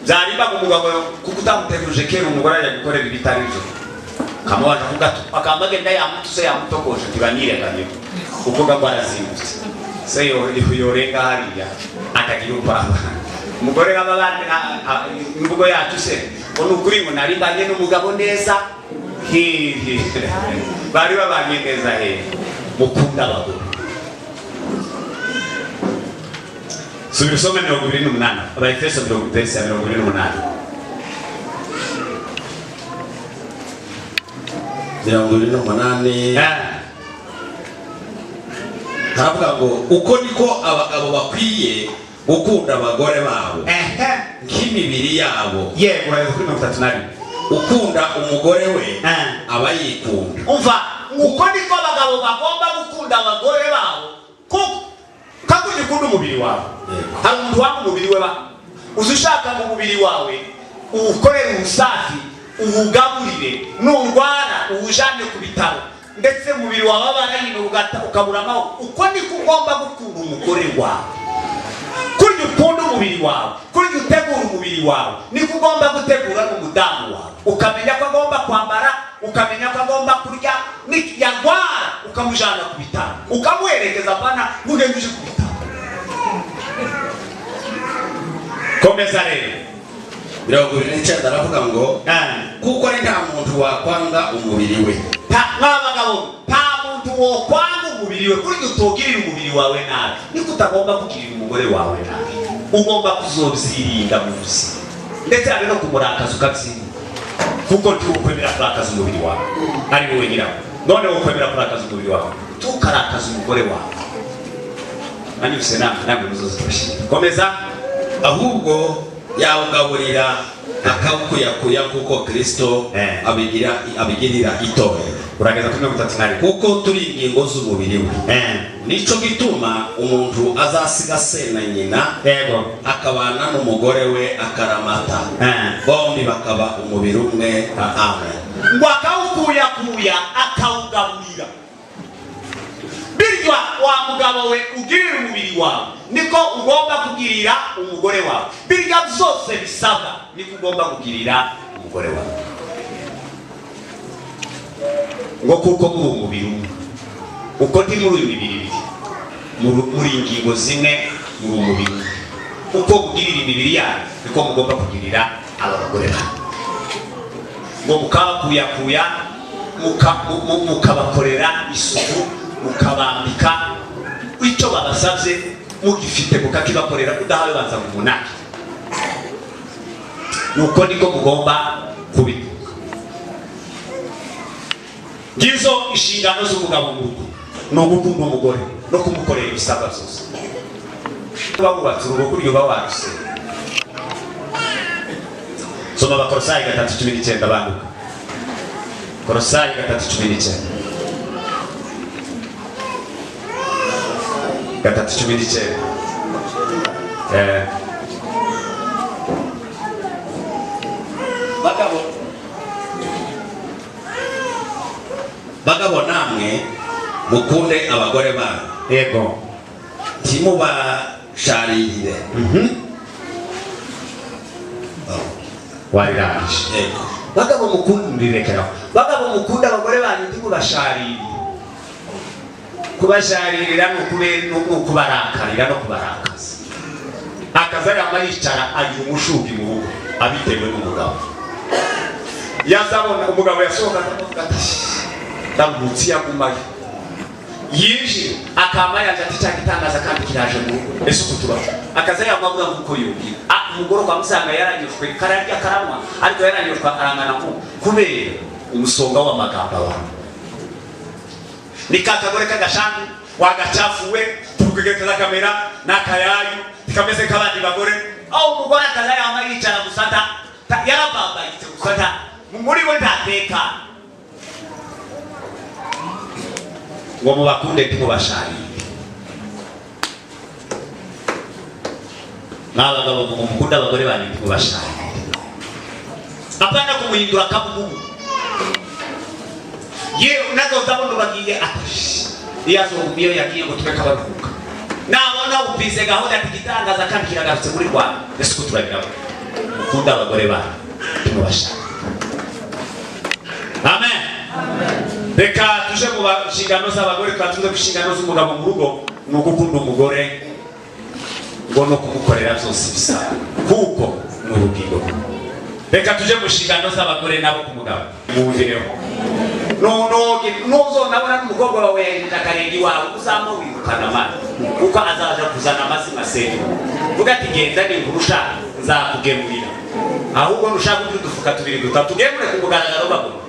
Byarimbaga umugabo kuko utamuteguje kera, umugore ajya gukorera ibitari byo, kamubaza ku gato, akambagenda yamutuse, yamutokoje, ntibanirenganyeho kuko gagwa arazindutse se yorenga hariya akagira uko aba umugore w'abana. Imvugo yacu se ngo ni ukuri ngo nari mbanye n'umugabo neza hehe? Bari babanye neza hehe? Mukunda abagore. Subira usome 28, Abaefeso mirongo verse ya 28. 28. Haravuga ngo uko niko abagabo bakwiye gukunda abagore babo nk'imibiri yabo. Yego, urageza kuri 31. Ukunda umugore we aba yikunda. Umva, uko niko abagabo bagomba gukunda abagore babo, kuko kakujya ukunda umubiri wawe. Hari umuntu wanga umubiri we ba uzi ushaka ngo umubiri wawe uwukorere ubusafi, uwugaburire, nurwara uwujane ku bitaro, ndetse umubiri wawe abana nyine ukabura amahoro. Uko niko ugomba gukunda umugore wawe. Kurya ukunda umubiri wawe, kurya utegura umubiri wawe, niko ugomba gutegura n'umudamu wawe, ukamenya ko agomba kwambara, ukamenya ko agomba kurya, yarwara ukamujyana ku bitaro, ukamuherekeza, apana ugenda uje ku bitaro. Komeza rero. 29 aravuga ngo kuko ari nta muntu wakwanga umubiri we. Mw'abagabo, nta muntu wokwanga umubiri we. Kurya utogirira umubiri wawe nabi, niko utagomba kugirira umugore wawe nabi. Ugomba kuzobyirinda mu buzima, ndetse habe no kumurakaza ukabyirinda, kuko ntiwokwemera kurakaza umubiri wawe ari wowe nyirawo. None wokwemera kurakaza umubiri wawe, tukarakaza umugore wawe? Nanyuse namwe, namwe muzozibashimira. Komeza. Ahubwo yawugaburira akawukuyakuya kuko Kristo abigirira itorero. Urageza kuri 31. Kuko turi ingingo z'umubiri we. Nico gituma umuntu azasiga se na nyina akabana n'umugore we akaramata, bombi bakaba umubiri umwe. Amen. Ngo akawukuyakuya, akawugaburira. Bityo wa mugabo we, ugirira umubiri wawe niko ugomba kugirira umugore wawe. Birya byose bisabwa niko ugomba kugirira umugore wawe, ngo kuko muri umubiri umwe. Uko ntimuri imibiri ibiri, muri ingingo zimwe, muri umubiri umwe. Uko mugirira imibiri yanyu niko mugomba kugirira aba bagore banyu, ngo mukabakuyakuya, mukabakorera isuku, mukabambika, icyo babasabye mugifite mukakibakorera, udahawe banza ngo umunani. Nuko niko mugomba kubikora. Ngizo inshingano z'umugabo mu rugo: ni ugukunda umugore no kumukorera ibisabwa byose. Uba wubatse urugo kurya uba waruse. Soma Abakorosayi 3:19. Banduka Korosayi 3:19, 3:19. Bagabo namwe mukunde abagore banyu, ntimubasharirire. Warirangije? Yego. Bagabo mukunda, ndirekeraho. Bagabo mukunda abagore banyu, ntimubasharire. Kubasharirira ni ukubarakarira no kubarakaza. Akaza yama yicara agira umushugi mu rugo abitewe n'umugabo. Yazabona umugabo yasohoka akavuga ati: "Ndamutse yagumayo." Yinjira akama yaje ati: "Cya gitangaza kandi kiraje mu rugo." Ese uko tubaho akaza yamavuga nk'uko yubwira. Umugore ukamusanga yaranyushwe, kararya karanywa, ariko yaranyushwe arangana nko kubera umusonga w'amagambo. Abantu ni ka kagore k'agashangu wagacafuwe tukugerekeza kamera n'akayayu kameze nk'abandi bagore, aho umugore akaza yama yicara gusa yarabambayitse gusa, muri we ntatekana. Ngo mubakunde, ntimubasharire. Mwabagabo mukunde abagore banyu, ntimubasharire. Apana kumuhindura kabugugu. Yewe nazozabona bagiye ati iyo azoguma iyo yagiye ngo tube kabaruhuka, nabona upize gahunda ati igitangaza kandi kiragarutse muri Rwanda. Ese uko turabirabona? Mukunde abagore banyu, tumubashaka. Amen. Reka tuje mu nshingano z'abagore. Tukaba tuze ku nshingano z'umugabo mu rugo, ni ugukunda umugore ngo no kumukorera byose bisaba, kuko ni urugingo. Reka tuje mu nshingano z'abagore nabo ku mugabo. Mwumvireho, nuzonabona n'umukobwa wawe yahinduka akarenge iwawe, uzama wirukana amana, kuko azaja kuzana amazima. Seri vuga ati: "Genda, ninkurusha nzakugemurira." Ahubwo nushaka ugira udufuka tubiri dutatu, ugemure ku mugaragaro, babona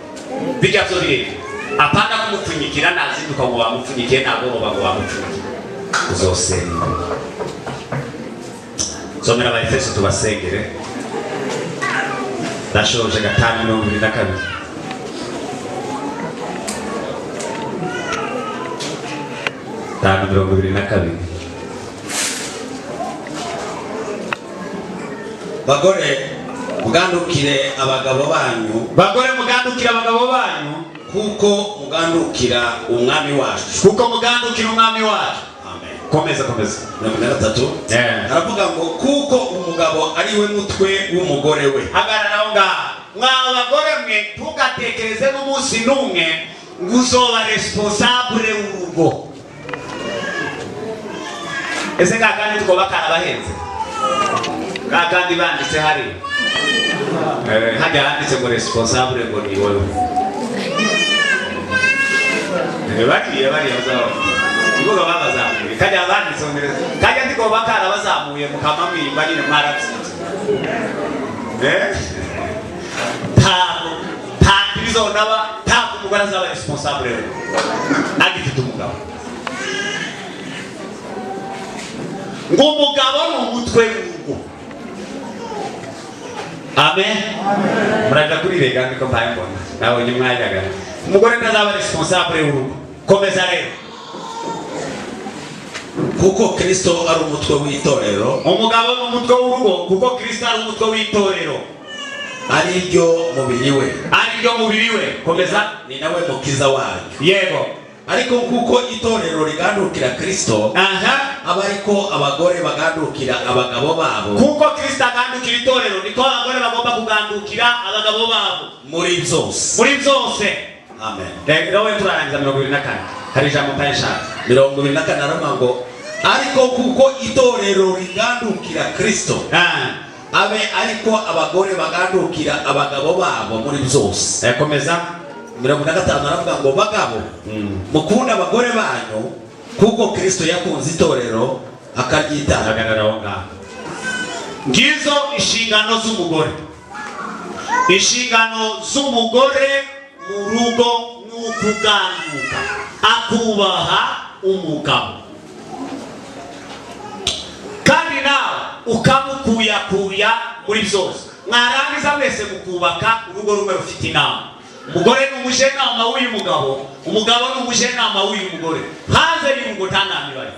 bijya byo bireba, apana kumupfunyikira. Nazinduka ngo bamupfunyikiye, nagoroba ngo bamupfunyikiye, uzosenga. Somera Abaefeso tubasengere, ndashoje. 5:22. 5:22. Bagore, mugandukire abagabo banyu, Bagore, mugandukire abagabo banyu, kuko mugandukira Umwami wacu. Kuko mugandukira Umwami wacu. Amen. Komeza, komeza. 43. Aravuga ngo: kuko umugabo ari we mutwe w'umugore we. Hagarara aho ngaho. Mwa bagore mwe, ntugatekereze n'umunsi n'umwe ngo uzoba responsable w'urugo. Ese ka kandi twoba karabahenze, ka kandi banditse hariya? Hajya handitse ngo responsable, ngo ni wowe. Bariya bariya bazaba niko babazamuye, kajya banditse ngo kajya ndiko karabazamuye, mukamamwimba nyine mwaratsinze. Ntabwo, nta ntibizonaba, ntabwo umugore azaba responsable we agifite umugabo. Ngo umugabo ni umutwe w'urugo. Amen. Muraja kurirega, niko mbaye mbona nabonye mwajyaga. Umugore ntazaba responsable w'urugo. Komeza rero. Kuko Kristo ari umutwe w'itorero. Umugabo ni umutwe w'urugo kuko Kristo ari umutwe w'itorero, ari ryo mubiri we. Ari ryo mubiri we. Komeza. Ni nawe mukiza waryo. Yego. Ariko kuko itorero rigandukira Kristo, aba ariko abagore bagandukira abagabo babo Kuko Kristo agandukira itorero, niko abagore bagomba kugandukira abagabo babo muri byose. Muri byose. Amen. Rero we turarangiza 24, hari ijambo mpaye nshaka. 24 aravuga ngo: ariko kuko itorero rigandukira Kristo, abe ariko abagore bagandukira abagabo babo muri byose. Komeza. 45 aravuga ngo: bagabo, mukunde abagore banyu kuko Kristo yakunze itorero akaryitanga. Hagarara aho ngaho. Ngizo inshingano z'umugore. Inshingano z'umugore mu rugo ni ukuganduka, akubaha umugabo, kandi nawe ukamukuyakuya muri byose. Mwarangiza mwese mukubaka urugo rumwe rufite inama. Umugore ni umujenama w'uyu mugabo, umugabo ni umujenama w'uyu mugore. Hanze y'urugo nta nama ibayo.